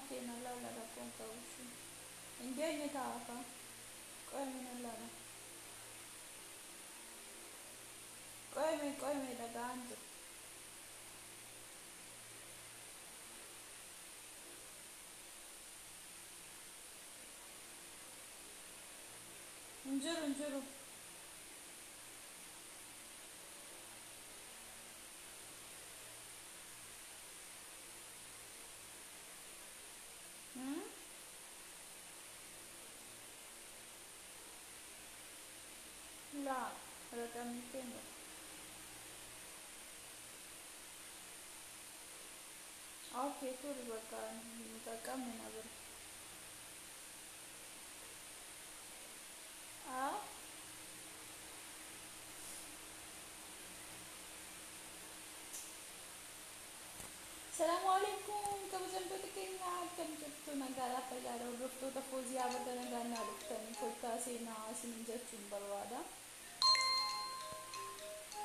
Okay, na laala rakkoon qabu ishee. Hin geenye ta'a. Qoyme na laala. Qoyme qoyme dhaga'aan jiru. Hin jiru hin jiru. Laa raqamni keenya. Okay, turi bakka hin qaqqabne na bira. Ah? Salaamu alaikum kabajamtoota keenya, akkam jirtu? Nagaadhaa, fayyaadha? Hordoftoota Fooziyaa, baga nagaan naa dhuftanii, kottaa seenaa isinin jechuun barbaada.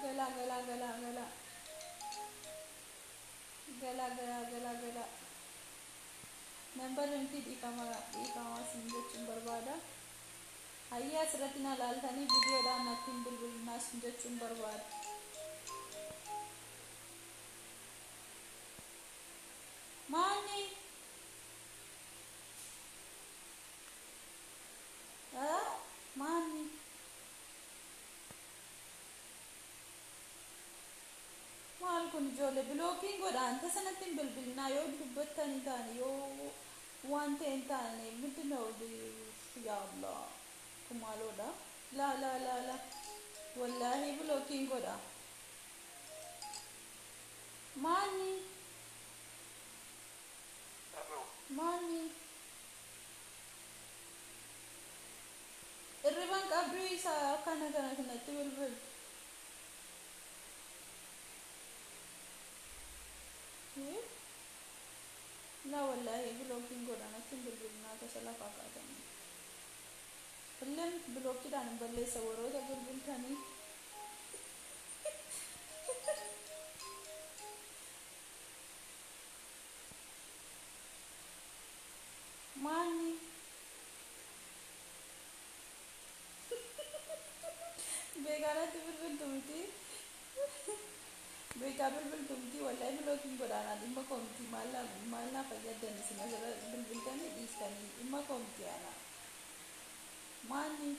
Galaa galaa galaa galaa galaa galaa galaa galaa. Nambarri miti, dhiifama dhiifama isin jechuun barbaada. Hayyaa, asirratti na laaltanii viidiyoodhaan natti hin bilbilinaa isin jechuun barbaada. Maanni? Maanni? Maal kun ijoollee blockiin godhaan tasanatti hin bilbilinaa yoo dubbattanii taane, yoo waan ta'e hin taane ምንድን ነው? yaa Allah, kun maaloodha? Laa laa laa laa, wallaahi blockiin godha. Maanni? Maanni? Irriban qabduu isaa kana kana kanatti bilbiltu. Laa, wallaahi blockiin godha, natti hin bilbilinaa tasa lafaa kaatanii. Illeen blockiidhaan hin balleessa warroota bilbiltanii. Maanni? Beekaa natti bilbiltu miti. Beekaa bilbiltu miti, wallaahi blockiin godhaanaa, dhimma koo miti. Maal maal naa fayyaddan isin asirra bilbiltanii dhiistanii? Dhimma koo miti ana. Maanni?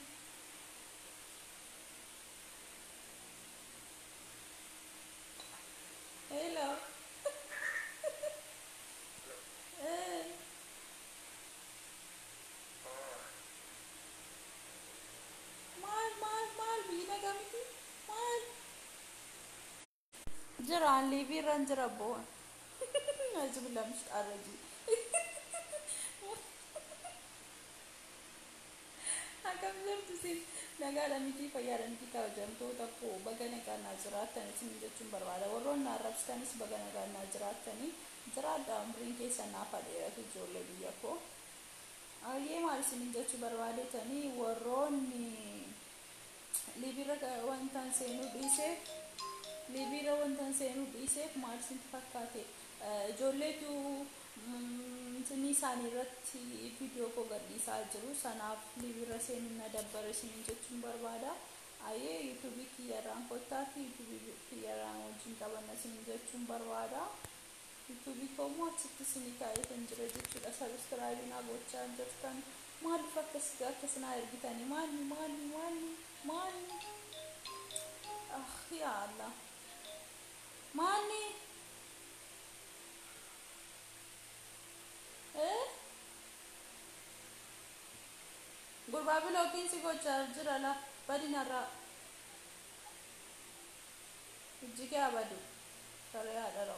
Hello. Eh. Maal maal maal, biyyi nagaa miti? Maal? Jira, live irraan jira boo. Ajibila mishxaarraji. Akkam jirtu isin? Nagaadha miti, fayyaadha miti? Kabajamtoota koo, baga nagaan naa jiraattan isin jechuun barbaada. Warroonni na arrabsitanis baga nagaan naa jiraattanii, jiraadha, umriin keessan naaf dheeratu, ijoollee biyya koo. Ayyee, maal isin jechuu barbaadetanii, warroonni liveirra wantaan seenuu dhiiseef, liveirra wantaan seenuu dhiiseef maal isintti fakkaate? Ijoolleetu sinii isaanii irratti viidiyoo koo gadhiisaa jiru, sanaaf liveirra seenuu na dabbara isiniin jechuun barbaada. Ayyee, YouTubeii kiyyarraan kottaatti, YouTubeii kiyyarraan wajjin qabanna isiniin jechuun barbaada. YouTubeii koo immoo achitti isinii kaa'eetan jira jechuudha. Subscribeii naa gochaa jirtan maaliif akkas akkas naa ergitanii? Maali maali maali maali? Ah, yaa Allah, maali? Eh, gurbaa, blockiin si gochaa jira, la badinarraa ijji kee abadu saree haadha.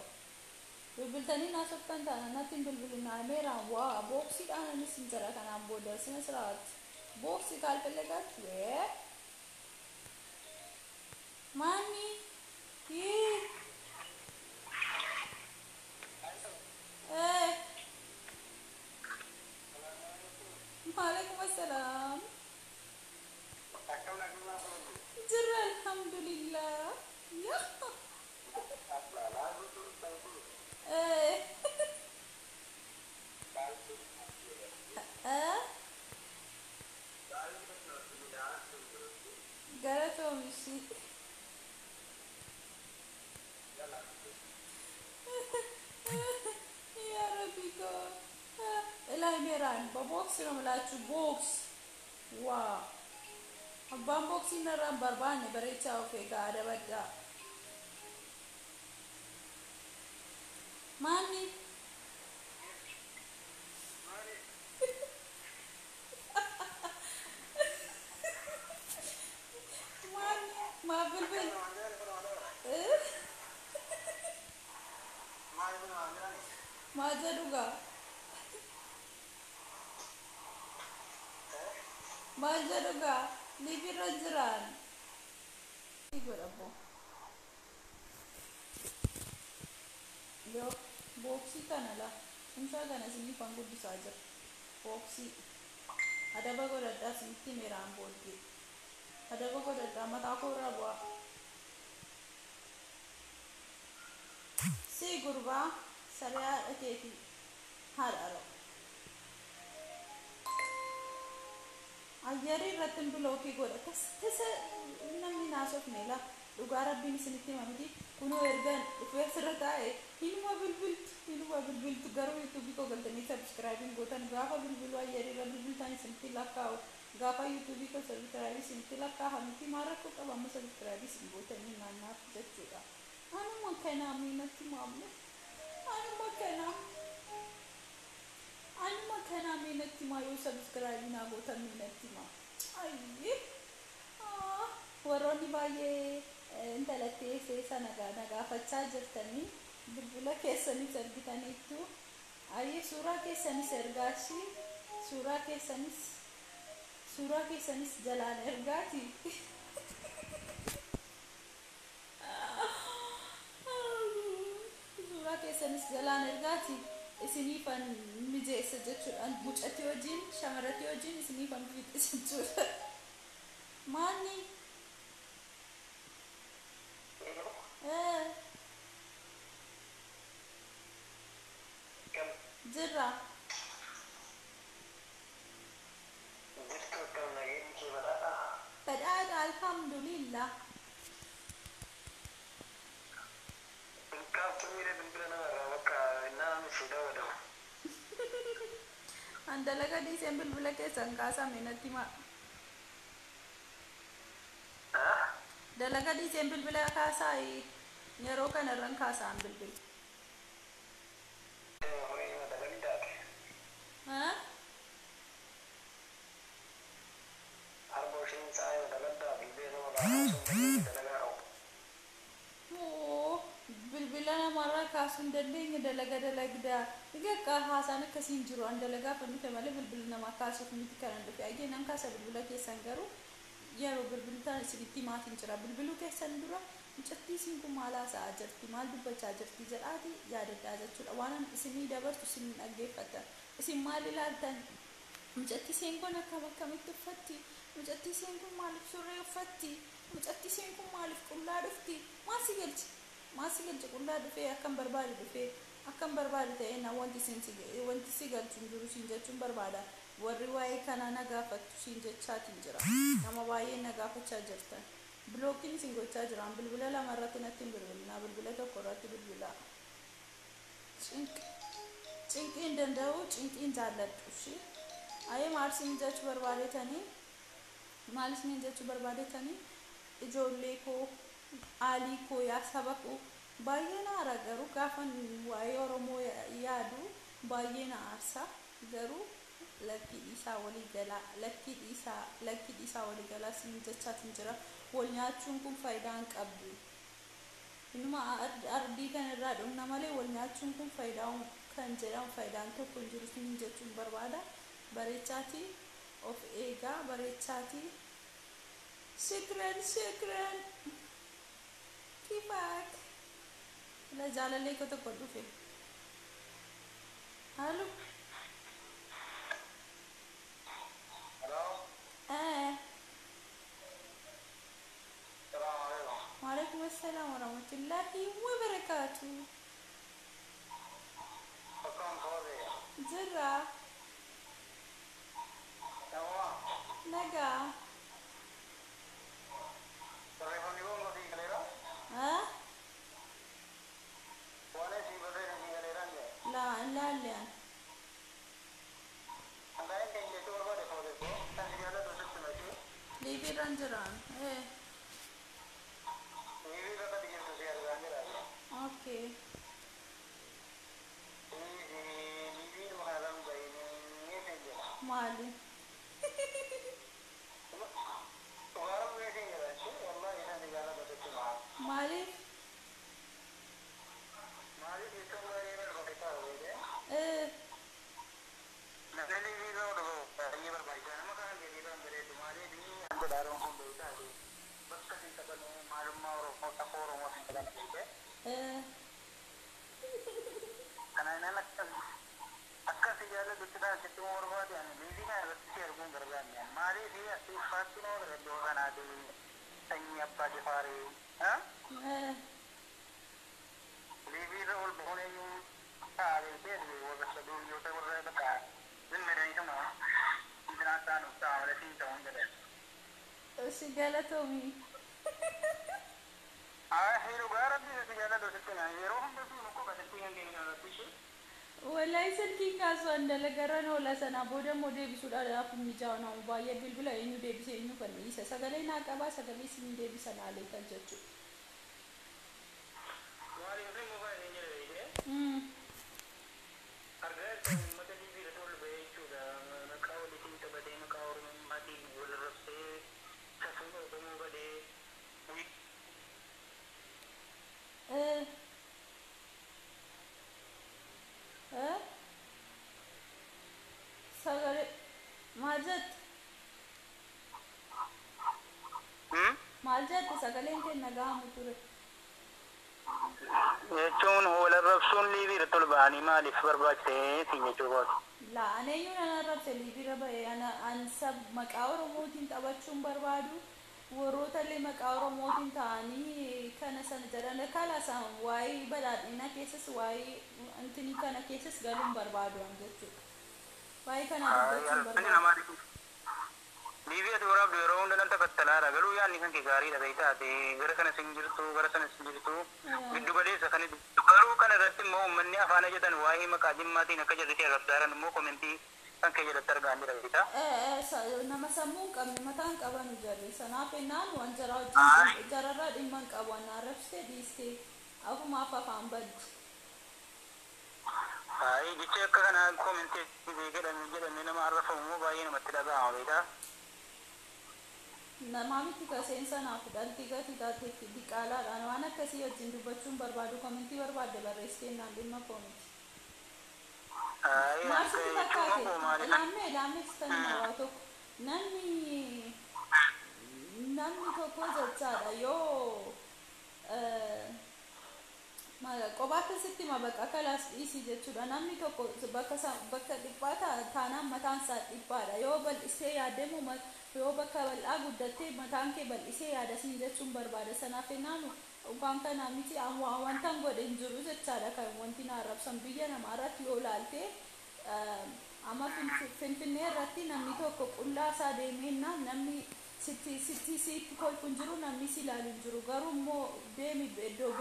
Bilbiltanii naasoftan taana natti hin bilbilinaa. Meeraan waa boxiidhaan anis hin jira kanaan booda sina siraat box ካልፈለጋችሁ ማኒ ይህ Waalaikum assalam. Jira, alhamdulillah. Yaa. Eh. himeeraan በቦክስ ነው የምላችሁ። ቦክስ ዋ abbaan booksii narraan barbaanne bareechaa of eegaa adabadhaa. Maanni maanni maa bilbil maa jedhugaa maal jedhugaa liifirra jiraan godhabbo yoo booksii kana la cimsaa kana isiniifan guddisaa jira. Booksii adaba godhadhaa isinitti himeeraan booddee adaba godhadhaa mataa koo irraa bu'aa. Si gurbaa saree haadha keetii haadha ra'u. Ayyarii irratti bilookii godha. Tasa namni naasofne la dhugaa rabbiin isinitti hima miti. Kunoo ergan dhufee asirra taa'e hinuma bilbiltu hinuma bilbiltu garuu yuutuubii koo galtanii sabskraayibiin gootan gaafa bilbiluu ayyarii irra bilbiltan isinitti lakkaa'u gaafa yuutuubii koo sabskraayibii isinitti lakkaa'a miti maal rakkoo qaba amma sabskraayibii isin gootanii naannaaf jechuudha. Anuma kanaa miinatti maamne anuma kanaa anuma kanaa miinatti maa yoo sabskraayibii naa gootan miinatti maa. Ayyee warroonni baay'ee intalattee seesa nagaafachaa jirtanii bilbila keessanis ergitaniittu. Ayyee suuraa keessanis ergaashi suuraa keessanis jalaan ergaati. Suuraa keessanis jalaan ergaati isiniifan mijeessa jechuudhaan mucatti wajjin shamarratti wajjin isiniifan fiixisa jechuudha. Maanni jirra. Badhaadha alhamdulillah. An dalaga dhiiseen bilbila keessan kaasame natti himaa. Dalaga dhiiseen bilbila kaasaa yeroo kana irran kaasaan bilbila. Bilbila namarraa kaasuu hin dandeenye dalaga dalagdaa. Egaa haasaan akkasii hin jiru. An dalagaa dhufe malee bilbila namaa kaasuuf miti kanan dhufe. Ayyee nan kaasa bilbila keessan garuu yeroo bilbiltaan isinitti maatiin jira. Bilbiluu keessan dura mucattii isiin kun maal haasa'aa jirti maal dubbachaa jirti jedhaati yaadadhaa jechuudha. Waan isinii dabarsu isin dhaggeeffatan. Isin maal ilaaltan? Mucattii isiin kun akkam akkamitti uffatti? Mucattii isiin kun maaliif surree uffatti? Mucattii isiin kun maaliif qullaa dhufti? Maal si galchi? Maal si galchi qullaa dhufee akkam barbaade dhufee akkam barbaade ta'ee na wanti wanti si galchu hin jiru siin jechuun barbaada. Warri waa'ee kanaa na gaafattu siin jechaatiin jira. Nama baay'ee na gaafachaa jirtan. Bilookiin isin gochaa jiran bilbila lama irratti natti hin bilbilinaa bilbila tokko irratti bilbilaa. Cinqiin danda'u cinqiin jaalladhu ishee. Ayee maal isin jechuu barbaadetanii maal isin jechuu barbaadetanii ijoollee koo aalii koo yaa saba koo baay'ee na aara garuu gaafa waa'ee Oromoo yaadu baay'ee na aarsa garuu lakkii dhiisaa walii galaa lakkii dhiisaa walii galaa isin jechaatiin jira. Wal nyaachuun kun faayidaa hin qabdu. Inuma ardii kanarraa dhumna malee wal nyaachuun kun faayidaa kan jedhamu faayidaan tokko hin jiru isin jechuun barbaada. Bareechaatii of eegaa bareechaatii. Shukran shukran. Kifaak. La jaalallee koo tokko dhufe. Halo. وعليكم السلام ورحمة الله وبركاته. Jirra. Nagaa. La laallee. Liibiirran jiraan. Liivii irra kan jirtu si argaa jira. Okay. Liivii kanarra hin bahinii sin jedha. Maali? Dhugaa Rabbii sin jedha jechuun wallahi isaan si jaalladha sitti maal. Maaliif? Maaliif jechuun baay'ee barbaachisaa beekee? Eh, Namni liivii irra dhufu baay'ee barbaachisaa. Nama kaan jedhee kan bareedu maaliif godhaaroon kun beektaa bakka sin taphanuu maalummaa Oromoo safuu Oromoo sin taphan beekee. Eh, Kana nan akkas si jaalladhutti taasisu barbaade ani liivii kana irratti si arguun barbaanne. Maaliif asii ulfaatti nama gara iddoo kanaati sanyii abbaa jifaarii. Eh, Liivii irra ol bahuun eenyuun taa'ee beekee warra saduu yoo ta'e warra bakka zimmireetuma intinaa ta'an ta'a malee siin ta'uun jedhan. Si galatoomii. Haa, dhugaa Rabbii si jaalladhu sitti na yeroo hunda si mukkoo qasatti hin deemne irratti ishee. Wallahi silkiin kaasuu dalagarran oola sanaa booda immoo deebisuudhaaf hin mijaa'u nama baay'ee bilbila eenyu deebise eenyu kan dhiisa sagalee naa qabaa sagalee isin deebisa naa leetan jechuudha. Maaliif immoo baay'ee jedhe beekee? Mm. Argaa jirta uummata liivii irratti ol bahee jechuudha. Maqaa waliitiin taphatee maqaa Oromummaatiin wal arrabsee safuun Oromoo badee. Eh. Eh? Sagalee maal jette? Maal jette sagaleen kee naga'amu ture? Jechuun wal arrabsuun liivii irratti ol bahanii maaliif barbaachisee siin jechuu kooti. Laa ani eenyuun an arrabse liibiira bahee ana an sab maqaa Oromootiin taphachuun barbaadu warroota illee maqaa Oromootiin ta'anii kana sana jedhan kalaasaan waa'ee badhaadhina keessas waa'ee intinii kana keessas galuun barbaadu an jechuudha. Waa'ee kana dubbachuun Ani barbaadu. namaa liivii ati waraabdu yeroo hunda nan takattalaadha. Garuu yaadni kan kee gaariidha beektaate gara kana sin jirtu gara sana sin jirtu giddu galeessa kan garuu kana irratti immoo uummanni afaan jedhan waa'ee maqaa jimmaatiin akka jirriti arrabsaaran immoo komentii kan kee jalatti argaa jira beektaa. Nama sammuu hin qabne mataa hin qabanu jarri sanaaf ennaan waan jara wajjin jararraa dhimma hin qabu an arrabsite dhiiste afumaaf afaan baddi. Hayi jecha akka kana komentii jedhame jedhame nama arrafamu immoo baay'ee namatti dhaga'ama beektaa. Namaa miti ka seensa naaf dhalti gati taateetti diqaalaadhaan waan akkasii wajjin dubbachuun barbaadu komentii barbaadde barreessitee naan dhimma koo miti. Hayi Maal sitti jechuun fakkaate? koo maali? Laammee laammee sitan hima waa tokko. Namni tokko jechaadha yoo qobaatti sitti hima bakka kalaas dhiisii jechuudha. Namni tokko bakka bakka dhiphaa taanaan mataan isaa dhiphaadha. Yoo bal'isee yaademu yoo bakka bal'aa guddattee mataan kee bal'isee yaada siin jechuun barbaada. Sanaaf ennaanu waan kana miti wantan godhe hin jiru jechaadha kan wanti na arrabsan biyya namaa irratti yoo ilaalte amma Finfinnee irratti namni tokko qullaa isaa deemeenna namni sitti sitti sitti kolfu hin jiru namni si ilaalu hin jiru garuu immoo deemi iddoo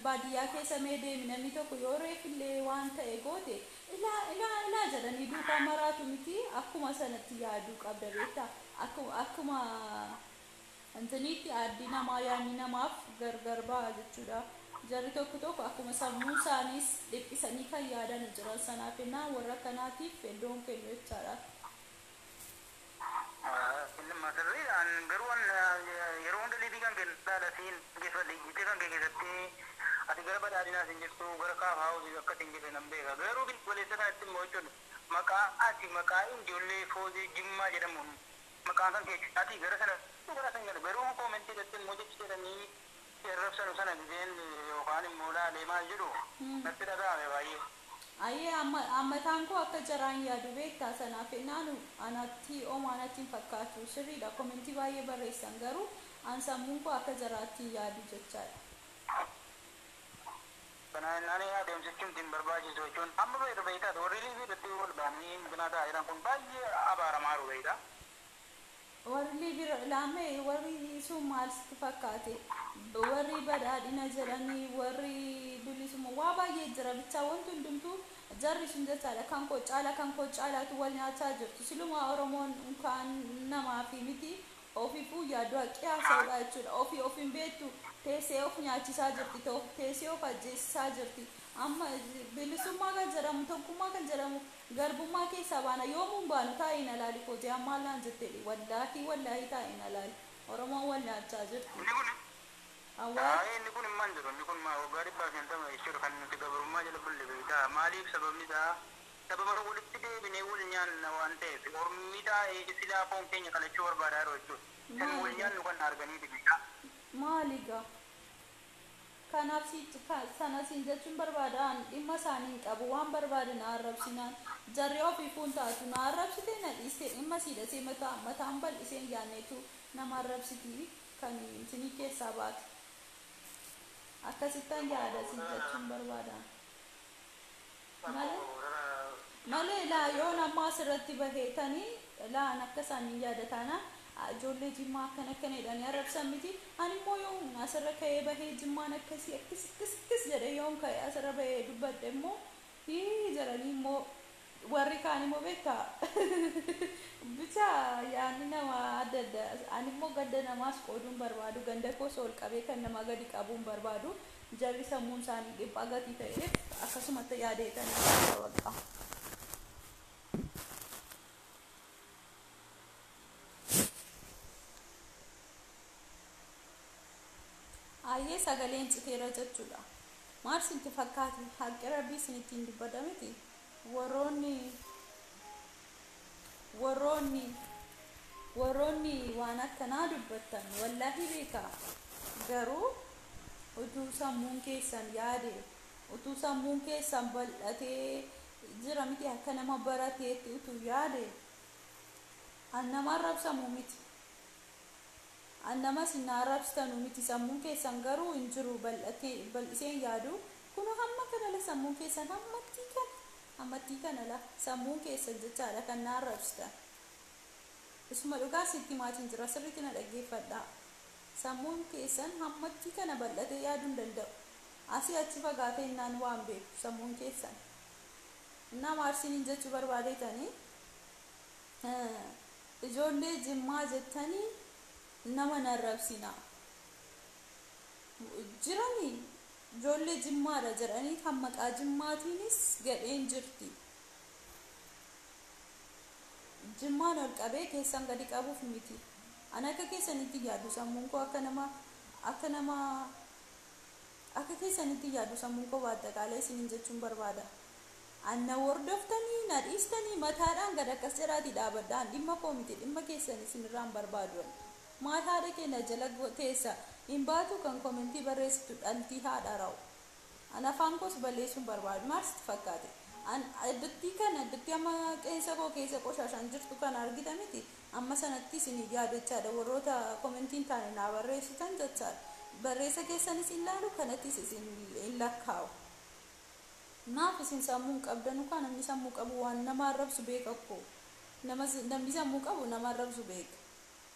baadiyyaa keessa mee deemi namni tokko yoo reefillee waan ta'e goote ilaa ilaa ilaa jedhanii duukaa maraatu miti akkuma sanatti yaaduu qabda beektaa akkuma intiniitti addi namaa yaadni namaaf gargar ba'a jechuudha. Jarri tokko tokko akkuma sammuu isaaniis dhiphisanii kan yaadan jiran sanaaf ennaa warra kanaatiif iddoon kennu jechaadha. Sirriidhaan garuu yeroo hunda liivii kan kennaadha siin geeffadhe kan kee keessatti ati gara badhaadhinaas hin jirtu gara kaafaa hojii akkas hin jirre nan beeka. Garuu giddu galeessa kanatti immoo jechuun maqaa ati maqaa ijoollee foozii jimmaa jedhamuun maqaan kan kee ati gara sana gara sana galu garuu koomentii irratti immoo jechi jedhanii arrabsanu sana gizeen yookaan immoo laalee maal jedhu natti dhaga'ame baay'ee. Ayyee ammataan koo akka jaraan yaadu beektaa sanaaf ennaanu anatti oomaa anatti hin fakkaatu sirriidha komentii baay'ee barreessan garuu an sammuun koo akka jaraatti yaadu jechaadha. Kana nani adeemsichuun hin barbaachisu jechuun amma beektu beektaa warri liivii irratti ol ba'anii binaa ta'aa jiran kun baay'ee abaaramaa jiru beektaa. Warri liibira laamee warri sun maal sitti fakkaate warri badhaadhina jedhanii warri bilisummaa waa baay'ee jira bichaa wanti hundumtuu Jarri sun jechaadha kan koo caala kan koo caalaatu wal nyaachaa jirtu. Silumaa Oromoon kan namaa fi miti ofiifuu yaaduu haqqee haasa'uudha jechuudha. Ofii ofiin beektu teessee of nyaachisaa jirti, teessee of ajjeesisaa jirti. Amma bilisummaa kan jedhamu, tokkummaa kan jedhamu, garbummaa keessaa baana. Yoomuun baanu taa'ee na laali kootee ammaa laan jettee, wallaahi wallaahi, taa'ee na laali. Oromoon wal nyaachaa jirti. Inni kun Awwaa. Inni kun hin jiru. Inni kun waggaa 150 jechuudha kan nuti gabrummaa jala bulle, beektaa. Maaliif? Sababni isaa sababa walitti deebinee wal nyaanna waan ta'eef, ormi taa'ee silaa foon keenya qalachuu barbaadaa yeroo jechuudha. Kan wal nyaannu kan arganiiti, beektaa. Maaliga? Kanaaf si sana siin jechuun barbaadaan dhimma isaanii hin qabu. Waan barbaade na arrabsinaan jarri ofii fuun taatu na arrabsite na dhiiste, dhimma siidhasee mataa mataan bal'isee hin yaanneetu nama arrabsitii kan isinii keessaa baate. Akkasittan yaada siin jechuun barbaadaan. Malee laa yoon amma asirratti baheetanii laan akka isaanii yaadataana ijoollee Jimmaa akkana akkana jedhanii arrabsan miti. Ani immoo yoon asirra ka'ee bahee Jimmaan akkasii akkas akkas akkas jedhee yoon ka'ee asirra bahee dubbadhe immoo hii jedhanii immoo warri kaan immoo beektaa bicha yaadni nama adda adda. Ani immoo ganda namaas qooduun barbaadu, ganda koos ol qabee kan nama gadi qabuun barbaadu. Jarri sammuun isaanii dhiphaa gatii ta'eef akkasumatti yaadeetanii bakka. Ayyee, sagaleen citeera jechuudha. Maal sinti fakkaate? Haqqi rabbii isin dubbata miti. Warroonni waan akkanaa dubbattan wallaahi beekaa. Garuu utuu sammuun keessan yaade, utuu sammuun keessan bal'atee jira miti, akka nama barateetti utuu yaade, an nama arrabsamu miti. An nama isin arrabsitanu miti. Sammuun keessan garuu hin jiru, bal'atee bal'iseen yaadu. Kun hamma kana la, sammuun keessan hammattii kana hammattii kana la, sammuun keessan jechaadha kan na arrabsitan. Isuma dhugaa sitti maatiin jira, sirriitti na dhaggeeffadhaa. Sammuun keessan hammattii kana bal'atee yaaduu hin danda'u. Asii achi fagaatee innaan waan beeku sammuun keessan. Nama arsiin jechuu barbaadeetanii ijoollee Jimmaa jettanii nama narrabsinaa. Jiranii ijoollee Jimmaadha jedhanii kan maqaa Jimmaatiinis gadheen jirti. Jimmaan ol qabee keessan gadi qabuuf miti. Ani akka keessanitti yaadu, sammuun koo akka nama akka keessanitti yaadu sammuun koo baattakaalee isiniin jechuun barbaada. Anna hordoftanii na dhiistanii mataadhaan gad akkas jedhaatii dhaabadhaan, dhimma koo miti, dhimma keessan isinirraan barbaadu. Maal haadha keenya jala teessa hin baatu kan komentii barreessitu dhaltii haadha raa'u. An afaan koos balleessuun barbaadu, maal sitti fakkaate? An iddootti kana iddootti amma qeensa koo keessa qoshaashaan jirtu kana argita miti, amma sanatti isin yaadachaadha warroota komentiin taane naa barreessitan jechaadha. Barreessa keessanis hin laalu, kanattis isin hin lakkaa'u. Naaf isin sammuu hin qabdanu kan namni sammuu qabu waan nama arrabsu beeka koo. Namni sammuu qabu nama arrabsu beeka.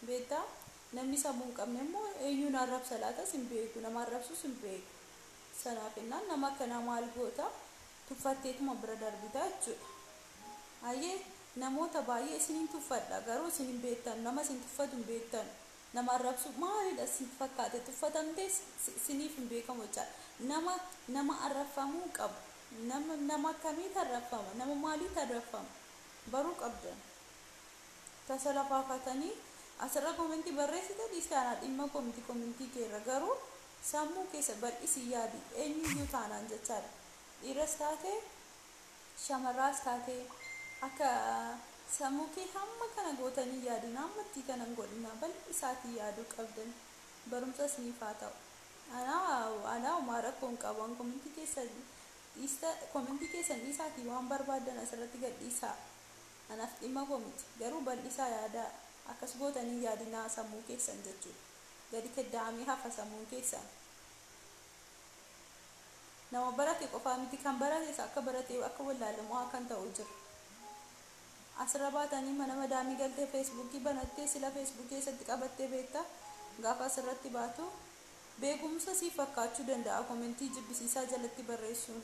Beektaa? Namni sammuu hin qabne immoo eenyuun arrabsa laatas hin beeku, nama arrabsus hin beeku. Sanaaf innaan nama akkanaa maal goota? Tuffatteetuma bira darbita jechuudha. Ayyee, namoota baay'ee isiniin tuffadha, garuu isin hin beektan, nama isin tuffatu hin beektan. Nama arrabsu maalidha isin fakkaate? Tuffatamtee isiniif hin beekamu jechaadha. Nama nama arrabfamuu qabu. Nama nama akkamiitu arrabfama? Nama maaliitu arrabfama? Baruu qabdan. Tasa lafaa kaatanii asirra komentii barreessite dhiiste, anaa dhimma koo miti komentii keerra, garuu sammuu keessa bal'isii yaadi, eenyuyyuu taanaan jechaadha. Dhiiras taate shamarraas taate akka sammuu kee hamma kana gootanii yaadina, hammattii kana hin godhina, bal'isaatii yaaduu qabdan. Barumsa isiniif haa ta'u. Anaa homaa rakkoo hin qabu. An komentii keessa dhiista, komentii keessan dhiisaatii waan barbaadan asirratti gad dhiisaa. Anaaf dhimma koo miti, garuu bal'isaa yaadaa, akkas gootanii yaadinaa sammuu keessan jechuudha. Gadi keddaamee hafa sammuun keessan. Nama barate qofaa miti, kan barates akka barate akka wallaalamu kan ta'u jira. Asirra baatanii mana madaamii galtee Feesbuukii banattee sila Feesbuukii keessatti qabattee beektaa, gaafa asirratti baatu beekumsa siif fakkaachuu danda'a komentii jibbisiisaa jalatti barreessuun.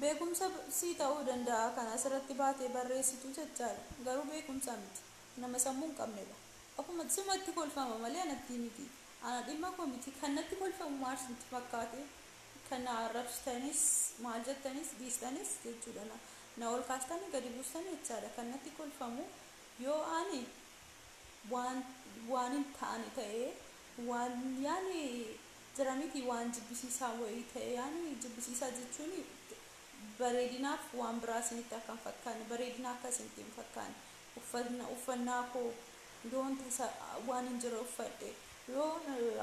Beekumsa sii ta'uu danda'a kan asirratti baatee barreessitu jechaadha. Garuu beekumsa miti. Nama sammuu hin qabnedha. Akkuma sumatti kolfama malee anatti miti. Ana dhimma koo miti. Kan natti kolfamu maal sitti fakkaate? Kan na arrabsitanis maal jettanis dhiistanis jechuudha. Na ol kaastanii gadi buustanii jechaadha. Kan natti kolfamu yoo ani waan hin taane ta'ee, waan yaani jira miti, waan jibbisiisaa wayii ta'e. Yaani jibbisiisaa jechuun bareedinaaf waan biraa isinitti akka hin fakkaanne, bareedina akka isinitti hin fakkaanne, uffannaa koo yoon tasa waan hin jira uffadhe, yoo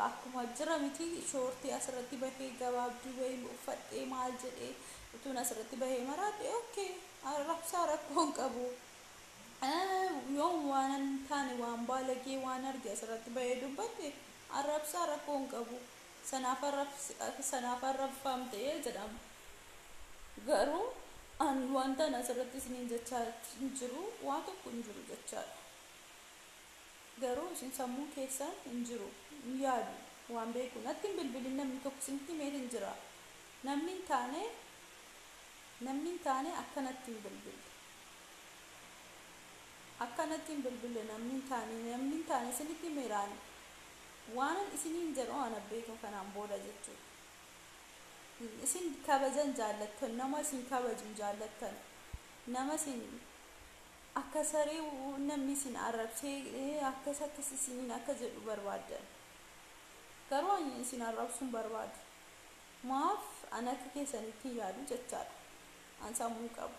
akkuma jira miti shoortii asirratti bahee gabaabduu wayii uffadhee maal jedhee utuun asirratti bahee maraadhe, okay, arrabsaa, rakkoo hin qabu. Yoon waan hin taane, waan baalagee waan arge asirratti bahee dubbadhe, arrabsaa, rakkoo hin qabu. Sanaaf arrabfamte jedhama. Garuu an wanta an asirratti isiniin jechaa hin jiru waa tokko hin jiru jechaadha. Garuu isin sammuun keessan hin jiru, hin yaadu waan beeku. Natti hin bilbilin namni tokko, isinitti himeet hin jira. Namni hin taane akkanatti hin bilbille. Akkanatti hin bilbille namni hin taane, namni hin taane isinitti himeeraan. Waan isiniin jedhu ana beeka kanaan booda jechuudha. Isin kabajan jaallattan, nama isin kabaju jaallattan, nama isin akka saree namni isin arrabsee akkas akkas isiniin akka jedhu barbaaddan. Garuu ani isin arrabsuun barbaadu. Maaf ani akka keessanitti hin yaadu jechaadha. An sammuu qabu.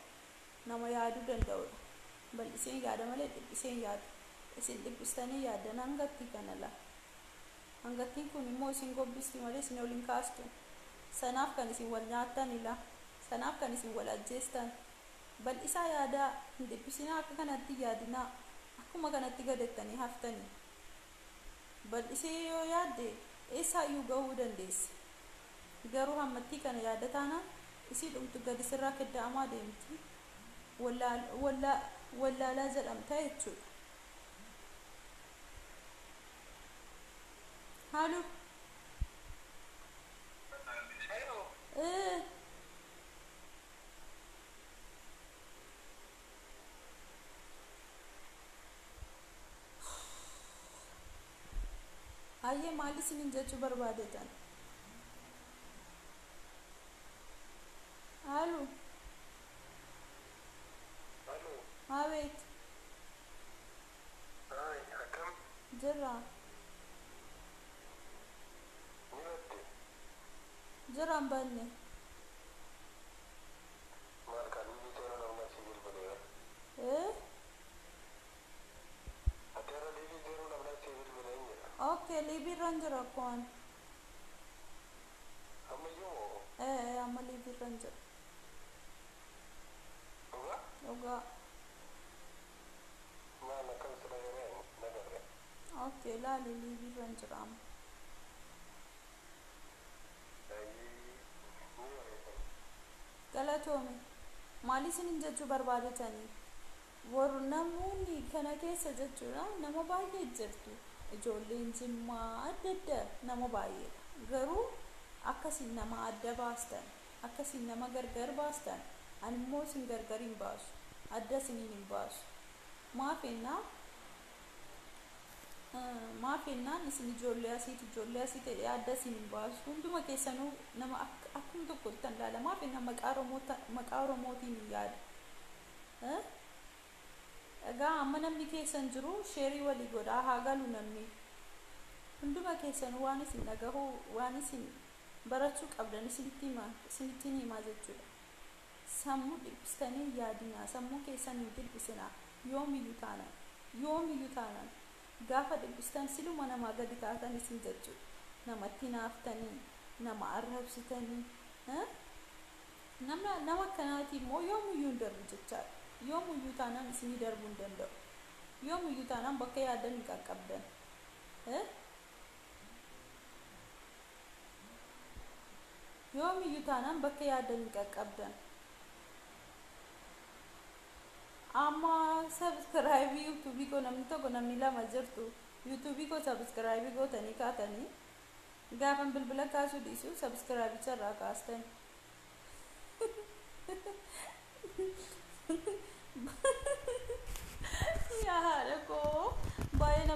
Nama yaaduu danda'udha. Bal'iseen yaada malee dhiphiseen yaadu. Isin dhiphistanii yaaddan hangattii kana laa. Hangattiin kun immoo isin gobbisti malee isin ol hin kaastu. Sanaaf kan isin wal nyaattanila. Sanaaf kan isin wal ajjeestan. Bal'isaa yaadaa, hin dhiphisinaa, akka kanatti yaadinaa. Akkuma kanatti gadettanii haftanii. Bal'isee yoo yaadde eessaayyuu gahuu dandeessa. Garuu hammattii kana yaada taanaan isii dhumtu gadi sirraa kedda'amaa deemti. Wallaalaa jedhamta jechuudha. Haaluu. Ee. Ayyee, maal isiniin jechuu barbaadetan? Haaluu. Abeet. Akkam? Jirra. Ni badde? Jira, hin banne. Maal kan inni seera namna si bilbileera. Ee. Ati har'a liivii seeruu namna si bilbilee hin jedha. Okay, liibiirra hin jira akkumaan. Ammayyuu moo? Ee, amma liibiirra hin jira. Dhugaa? Dhugaa. Maal akkam sila yeroo nagarre? Okay, laali, liibiirra hin jira amma. Ni bareedan. Galatoome. Maal isiniin jechuu barbaadetanii? Warri namoonni kana keessa jechuudha nama baay'ee jirtu. Ijoolleen Jimmaa adda adda nama baay'eedha. Garuu akkasiin nama adda baastan, akkasiin nama gargar baastan, ani immoo isin gargar hin baasu. Adda isiniin hin baasu. Maaf ennaa? Maaf ennaan isin ijoollee asiiti, ijoollee asii ta'ee adda isin hin baasu. Hunduma keessanuu nama akkuma tokkotti kan ilaala. Maaf ennaan maqaa Oromootiin hin yaada. Egaa amma namni keessan jiru share walii godhaa haa galu namni. Hunduma keessanuu waan isin dhagahuu, waan isin barachuu qabdan isinitti himaa, isinittiin himaa jechuudha. Sammuu dhiphistanii hin yaadinaa, sammuu keessan hin dhiphisinaa. Yoomiyyuu taanaan, yoomiyyuu taanaan gaafa dhiphistan siluma namaa gadi taatan isin jechuudha. Namatti naaftanii, nama arrabsitanii, nama akkanaati immoo yoomiyyuu hin darbu jechaadha. Yoomiyyuu taanaan isinii darbuu hin danda'u. Yoomiyyuu taanaan bakka yaaddan hin qaqqabdan. Yoomiyyuu taanaan bakka yaaddan hin qaqqabdan. Amma subscribe YouTube koo namni tokko, namni lama jirtu. YouTube koo subscribe gootanii kaatanii gaafan bilbila kaasuu dhiisu subscribe irraa kaastan.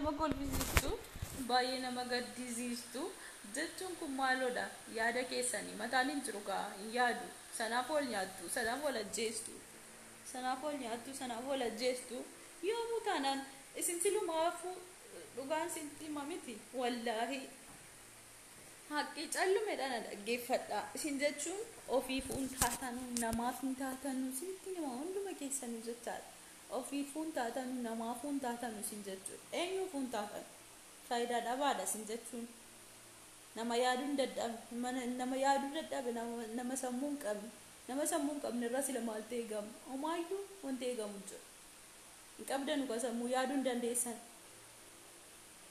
Nama kolfisiistu, baay'ee nama gaddisiistu jechuun kun maaloodha? Yaada keessanii mataan hin jiru gaa, hin yaadu. Sanaaf wal nyaattu, sanaaf wal ajjeestu. Sanaaf wal nyaattu, sanaaf wal ajjeestu. Yoomuu taanaan isin silumaafuu dhugaan sitti hima miti, wallaahi. Haqqi callumedha na dhaggeeffadha. Isin jechuun ofiifuu hin taatanu, namaaf hin taatanu, isinitti hima hunduma keessanuu jechaadha. Ofiifuu hin taatanu, namaafuu hin taatanu isin jechuudha. Eenyuufuu hin taatanu. Faayidaa dhabaadha isin jechuun. Nama yaaduun dadhabe, nama yaaduu dadhabe, nama sammuu hin qabne. Nama sammuu hin qabne irra sila maaltu eegama? Homaayyuu wanti eegamu hin jiru. Hin qabdanu ka sammuu yaaduu hin dandeessan.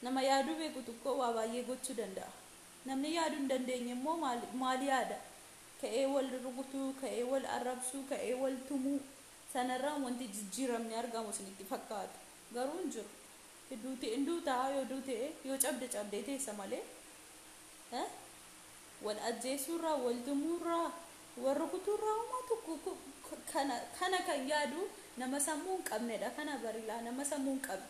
Nama yaaduu beeku tokko waa baay'ee gochuu danda'a. Namni yaaduu hin dandeenye immoo maal yaada? Ka'ee wal rukutuu, ka'ee wal arrabsuu, ka'ee wal tumuu, sanarraan wanti jijjiiramni argamu isinitti fakkaata. Garuu hin jiru. Hin duutaa yoo duute, yoo cabde cabdee teessa malee. Wal ajjeesuurraa, wal tumuurraa, wal rukutuurraa homaa tokko kana kan yaadu nama sammuu hin qabnedha. Kana barilaa nama sammuu hin qabne.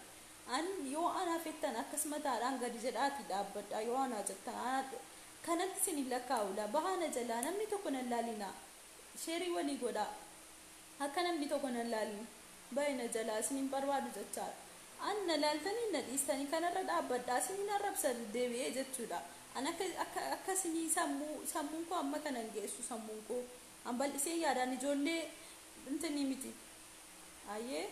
An yoo anaa fettan akkas mataadhaan gadi jedhaati dhaabbadha, yoo anaa jettan kanatti isin hin lakkaa'udha. Bahana jalaa namni tokko nan laalinaa. Sheerii walii godhaa. Akka namni tokko nan laalin. Bahina jalaa isin hin barbaadu jechaadha. An na laaltanii na dhiistanii kanarra dhaabbadhaa, isin hin arrabsa deebi'ee jechuudha. An akka isinii sammuun koo amma kana hin geessu sammuun koo. An bal'isee yaadaan ijoollee intinii miti. Ayyee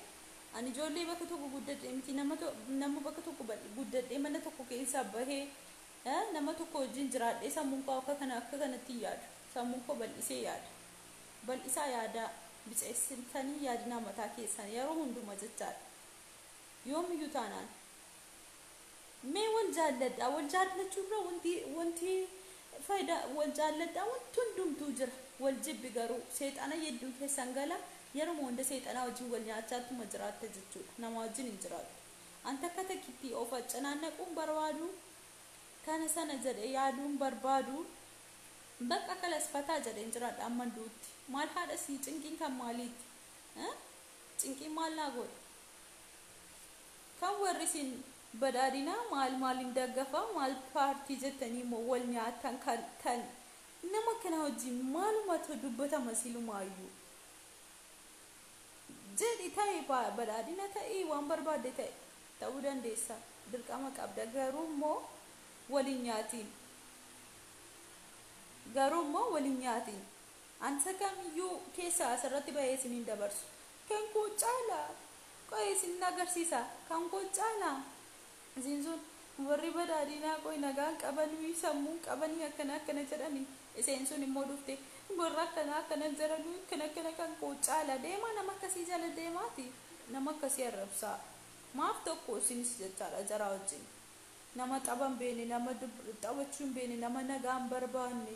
ani ijoollee bakka tokko guddadhee miti, nama bakka tokko guddadhee mana tokko keessaa bahee nama tokko wajjin jiraadhee sammuun koo akka kana akka kanatti hin yaadu. Sammuun koo bal'isee yaada. Bal'isaa yaadaa, biceessitanii yaadinaa mataa keessan yeroo hunduma jechaadha. Yoomiyyuu taanaan. Mee wal jaalladhaa, wal jaallachuurra wanti faayidaa wal jaalladhaa, wanti hundumtuu jira. Wal jibbi garuu seexana hedduu keessan gala, yeroo hunda seexanaa wajjin wal nyaachaatuma jiraatta jechuudha. Nama wajjin hin jiraattu. An takka takkitti of cinaannaquun barbaadu, kana sana jedhee yaaduun barbaadu, bakka kalasfataa jedheen jiraadha amma duutti. Maal haadha sii cinqiin kan maaliiti? Cinqiin maal naa godha? Kan warri isin badhaadhinaa maal maaliin daggafa, maal paartii jettanii immoo wal nyaatan kan nama kana wajjin maalumatu dubbatama silumaayyuu. Jedhi ta'e badhaadhina ta'e waan barbaadde ta'e ta'uu dandeessa, dirqama qabda, garuu immoo waliin nyaatiin. Garuu immoo waliin nyaatiin. Ansa kamiyyuu keessaa asirratti bahee isiniin dabarsu. Kan koo caalaa qo'ee isin agarsiisa. Kan koo caalaa. Isin sun warri badhaadhinaa qo'i nagaan qabanii sammuun qabanii akkana akkana jedhanii. Isheen sun immoo dhufte warra akkana akkana jedhanii akkana akkana kan koo caala deemaa, nama akkasii jala deemaati. Nama akkasii arrabsaa. Maaf tokko isinis jechaadha jaraa wajjin. Nama tapha hin beekne, nama taphachuu hin beekne, nama nagaa hin barbaanne.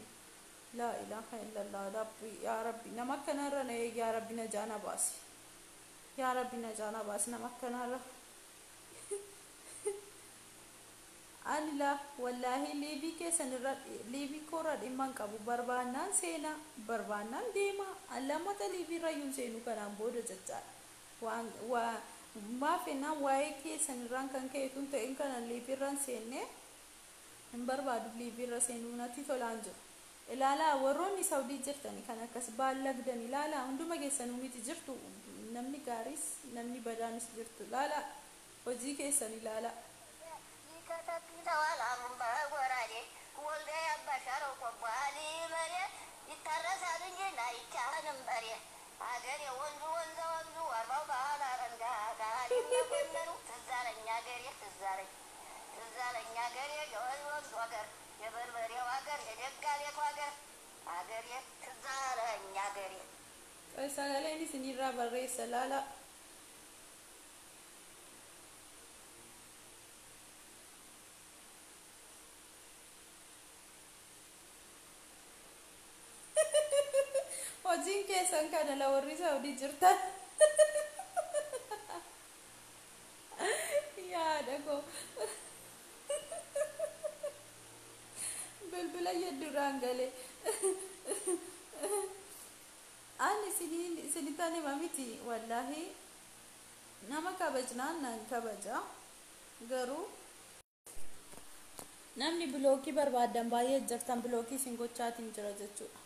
Laa ilaaha illallah, Rabbi, yaa Rabbi, nama akkanarra na eegi, yaa Rabbi, najaa na baasi. Yaa Rabbi, najaa na baasi nama akkanarra. Ani laa wallaahi liivii keessan irra liivii koorra dhimma hin qabu, barbaannaan seenaa, barbaannaan deema. Lammata liivii irra iyyuu seenu kanaan booda jechaadha. Waan waa maaf ennaan waa'ee keessan irraan kan ka'e tun ta'in kana liivii irraan seennee hin barbaadu, liivii irra seenuu natti tolaan jiru. Ilaalaa, warroonni Saudii jirtani kan akkas baallagdan, ilaalaa, hunduma keessanuu miti, jirtu namni gaariis namni badaanis jirtu, ilaalaa hojii keessan ilaalaa. በጎራዴ ወልደ አባሻረው ቆቧል መሬት ይታረሳል እንጂ አይጫንም በሬ። አገሬ ወንዙ ወንዘ ወንዙ አርባው ባህል አረንጋ መኮንኑ ትዝ አለኝ አገሬ፣ ትዝ አለኝ፣ ትዝ አለኝ አገሬ፣ የወንዝ ወንዙ አገር፣ የበርበሬው አገር፣ የደጋ ቤቱ አገር፣ አገሬ ትዝ አለኝ አገሬ። Sagaleen isinirraa barreessa, laalaa. Hojiin keessan kana la warri Saudii jirtan. Yaada koo. Bilbila yedduraan galee. Ani isinittan hima miti, wallaahi nama kabajnaan nan kabaja. Garuu namni bilookii barbaadan baay'ee jirtan, bilookii isin gochaatiin jira jechuudha.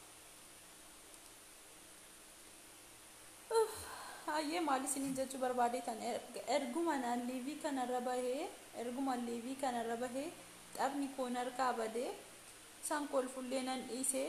Hayyee, maal isiniin jechuu barbaadeetan? Erguma naan liivii kanarra bahee, erguma liivii kanarra bahee, taphni koon harkaa badee, isaan kolfullee nan dhiisee,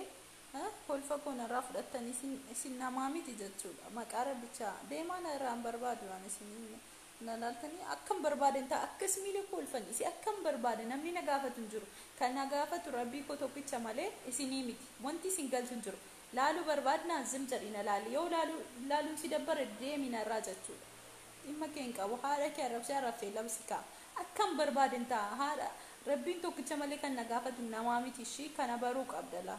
kolfa koon irraa fudhattanii isin namaa miti jechuudha. Maqaa rabbichaa deemaa, na irraa hin barbaadu. Waan isin na laaltanii akkam barbaaden ta'a, akkas miila kolfanii si akkam barbaade. Namni na gaafatu hin jiru. Kan na gaafatu rabbii koo tokkicha malee isinii miti. Wanti isin galchu hin jiru. Laaluu barbaadnaan zim jedhi na laali. Yoo laaluun si dabbare, deemi narraa jechuudha. Dhimma kee hin qabu. Haadha kee arrabsee arrabsee labsi ka'a. Akkam barbaaden ta'a. Haadha rabbiin tokkicha malee kan na gaafatu namaa miti. Ishii kana baruu qabda laa.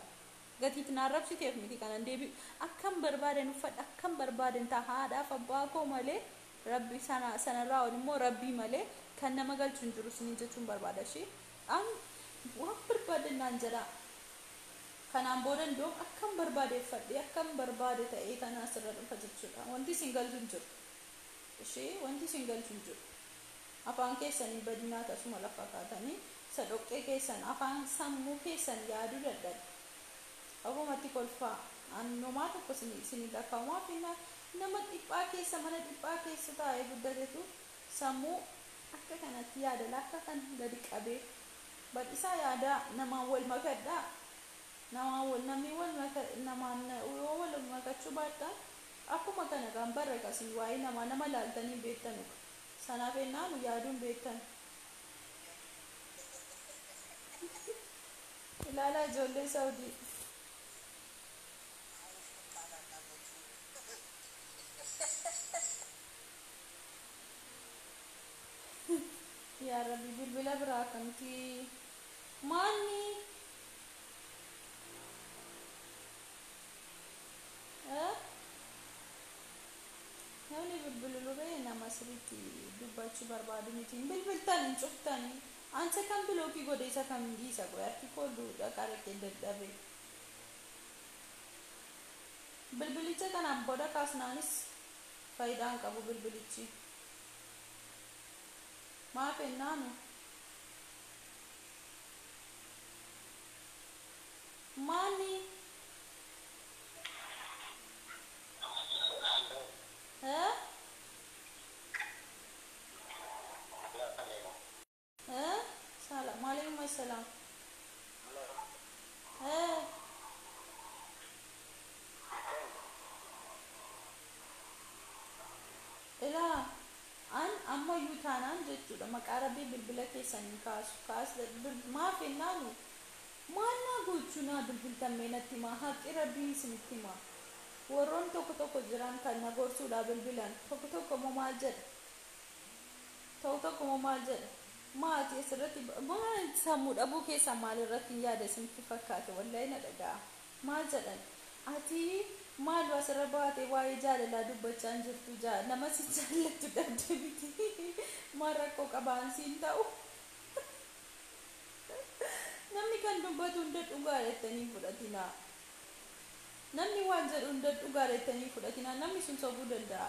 Gatiitti na arrabsiteef miti kanan deebi'u. Akkam barbaaden uffadha, akkam barbaaden ta'a. Haadhaaf abbaa koo malee, rabbi sana sanarraa ol immoo rabbii malee kan nama galchu hin jiru isiniin jechuun barbaada. Ishii an waan barbaaden naan jedha. Kanaan booda iddoo akkam barbaade uffadhee, akkam barbaade ta'ee kana asirra dhufa jechuudha. Wanti isin galchu hin jiru. Ishee wanti isin galchu hin jiru. Afaan keessanii badinaa tasuma lafa kaatanii isa dhoqqee keessan afaan sammuu keessan yaaduu dadhabe. Ofumatti kolfaa. Annomaa tokko isin lakkaa'umaa fi nama dhiphaa keessa, mana dhiphaa keessa taa'ee guddatetu sammuu akka kanatti yaada, akka kan gadi qabee bal'isaa yaada. Namaan wal makadhaa. Namaan wal, namni wal maka, namaan yoo wal makachuu baattan akkuma kana kan barre kasii waa'ee namaa nama laaltanii beektanu. Sanaaf ennaanu yaaduun beektan. Ilaalaa ijoollee Saudii. Yaa Rabbi, bilbila biraa akkamitti maanni? Eh? Namni bilbilu lubee nama sirriitti dubbachuu barbaadu miti. Hin bilbiltan, hin cuftanii. Ansa kan bilookii godhe isa kam dhiisa qoy, harki koo duudha qaraqee dadhabe. Bilbilicha kanaan booda kaasnaanis faayidaa hin qabu bilbilichi. Maaf ennaanu? Maanni? Eh? Eh? Salam. Waalaikum salam. Eh? Ilaa, an ammayyuu taanaan jechuudha, maqaa rabbii bilbila keessan hin kaasu. Kaas maaf ennaanu maal naa gochuu naa bilbiltan? Mee natti himaa, haqi rabbii isinitti himaa. Warroon tokko tokko jiran kan na gorsuudhaa bilbilan tokko tokko immoo maal jedha? Tokko tokko immoo maal jedha? Maatii asirratti maal sammuu dhabuu keessan maal irratti hin yaada isinitti fakkaate? Wallahi na dhaga'a. Maal jedhan? Ati maal asirra baatee waa'ee jaalalaa dubbachaa hin jirtu? Nama si jaallattu dhabde miti? Maal rakkoo qabaan siin ta'u? Namni kan dubbatu hunda dhugaa jettanii fudhatinaa. Namni waan jedhu hunda dhugaa jettanii fudhatinaa. Namni sun sobuu danda'a.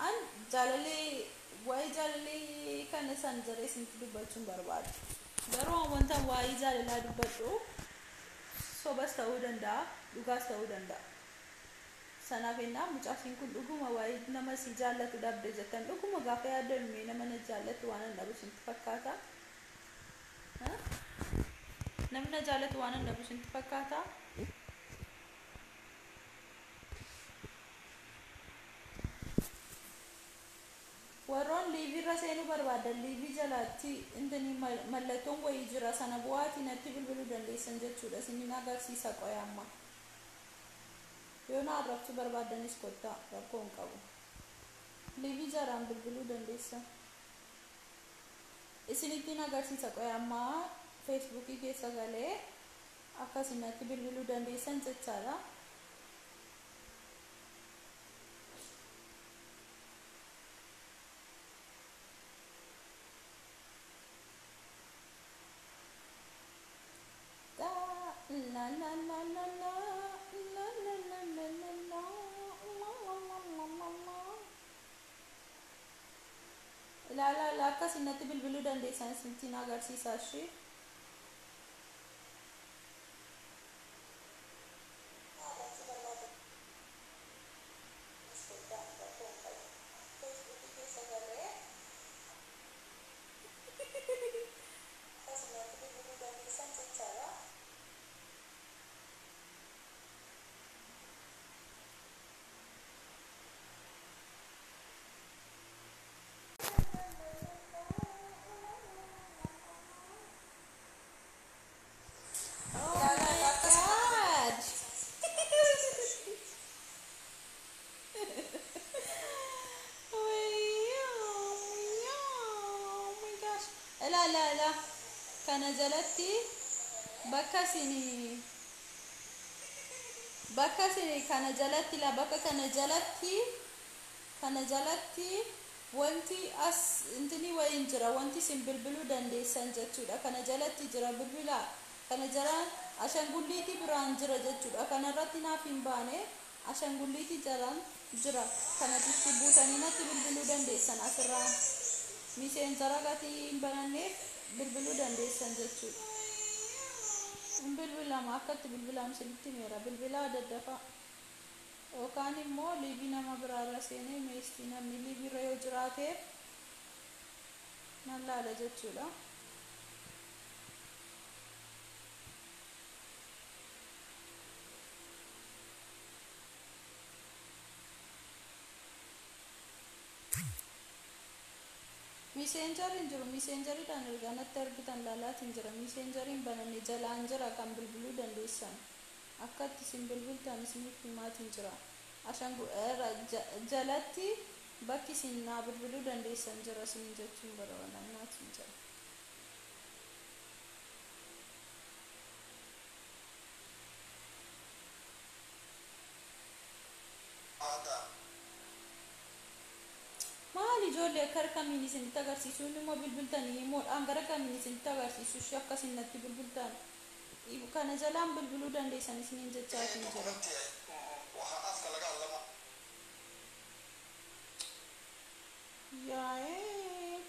An jaalalee, waa'ee jaalalee kana san jaree isinitti dubbachuun barbaadu. Garuu wanta waa'ee jaalalaa dubbadhu sobas ta'uu danda'a, dhugaas ta'uu danda'a. Sanaaf ennaa mucaasiin kun dhuguma waa'ee nama si jaallatu dhabde jettan, dhuguma gaafa yaaddan mee nama na jaallatu waan an dhabu isinitti fakkaata? Namni na jaallatu waan an dhabu isinitti fakkaata? Warroon liiviirra seenuu barbaadan liivii jalaatti intini mallattoon wayii jira, sana bu'aatii natti bilbiluu dandeessan jechuudha. Isinin agarsiisa qoya amma. Yoo na arrabsuu barbaadanis kottaa, rakkoo hin qabu. Liivii jalaan bilbiluu dandeessan. Isinittiin agarsiisa qoya ammaa, Feesbuukii keessa galee akkasin natti bilbiluu dandeessan jechaadha. La la la la la la la la la la la la la la la. Ilaala, akka Akka isin natti bilbiluu dandeessan isinitti agarsiisa ishee. Oh my God. Oh my gosh. Ila ila ila. Kana jalatti bakka isin bakka isin kana jalatti la bakka kana jalatti kana jalatti wanti as intini wayin jira, wanti isin bilbiluu dandeessan jechuudha. Kana jalatti jira bilbila. Kana jalaan ashangulliitii biraan jira jechuudha. Kana irratti naaf hin baane, ashangulliitii jalaan jira. Kanatti buutanii natti bilbiluu dandeessan. Asirraa miseensara gatii hin bananneef bilbiluu dandeessan jechuudha. Hin bilbilama, akka itti bilbilamu isinitti himeera. Bilbilaa daddafaa. Yookaan immoo liivii nama biraarra seenee meestii namni liiviirra yoo jiraateef nan laala jechuudha. Miseenjariin jiru, miseenjariidhaan ergaa natti argitan laalaatiin jira. Miseenjariin bananne jalaan jira kan bilbiluu dandeessan. Akka itti isin bilbiltan isiniif himaatiin jira. Jalatti bakki isin naa bilbiluu dandeessan jira isiniin jechuun barbaadannaatiin jira. Maal ijoollee, akka kamiin isinitti agarsiisu? Inni immoo bilbiltanii immoodhaan gara kamiin isinitti agarsiisu ishee akka isin natti bilbiltan? Kana jalaan bilbiluu dandeessan isiniin jechaatiin jira. Waxaa afka laga hadlama. Yaa'ee.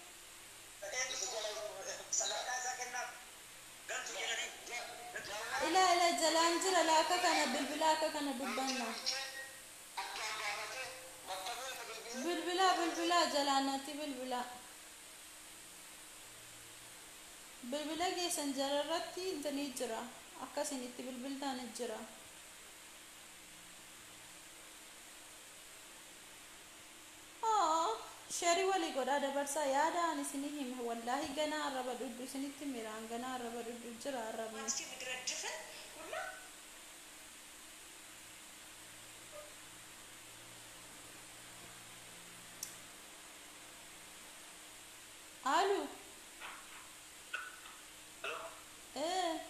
Sadarkaa isaa kennaaf. Galchu jedhanii. Ila ila, jalaan jira laa, akka kana bilbila, akka kana dubbanna. Bilbila, bilbila, jalaan natti bilbila. Bilbila keessan jalarratti intanii jira. Akka isin itti bilbiltan jira. Share walii godhaa dabarsaa. Yaada ani isinii hime wallaahi ganaa arraba dhudhu isinitti miraan ganaa arraba dhudhu jira arrabni. እስኪ ምድረ ድፍን ሁላ። Alu. Ee.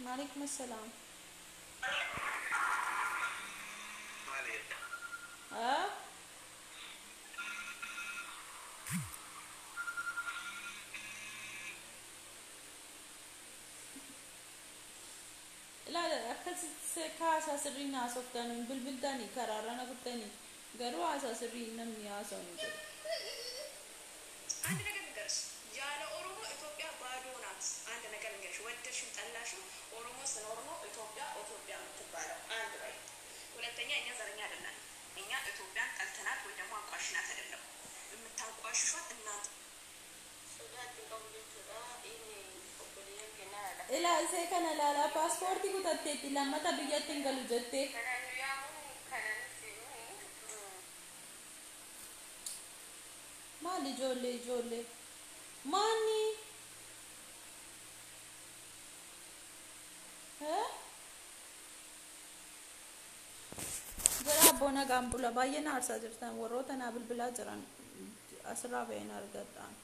Maalaikum assalaam. Haa? Ilaala, akkasitti haasaa sirrii haasoftanii bilbiltanii karaarra na kuttanii, garuu haasaa sirrii namni haasa'u hin jiru. አንድ ነገር ልንገርሽ፣ ያለ ኦሮሞ ኢትዮጵያ ባዶ ናት። አንድ ነገር ልንገርሽ፣ ወደድሽም ጠላሽም ኦሮሞ ስኖር ነው ኢትዮጵያ ኢትዮጵያ የምትባለው። አንድ በይ። ሁለተኛ እኛ ዘረኛ አይደለን። እኛ ኢትዮጵያን ጠልተናት ወይ ደግሞ አንቋሽናት አይደለም። የምታንቋሽሿት እናንተ። Ilaa, isee kana ilaalaa, paaspoortii kutatteetti lammata biyyatti hin galu jettee. Maal ijoollee, ijoollee maanni? Jara abboo, nagaan bula. Baay'ee na aarsaa jirtan. Warroota naa bilbilaa jiran asirraa baheen argadhaan.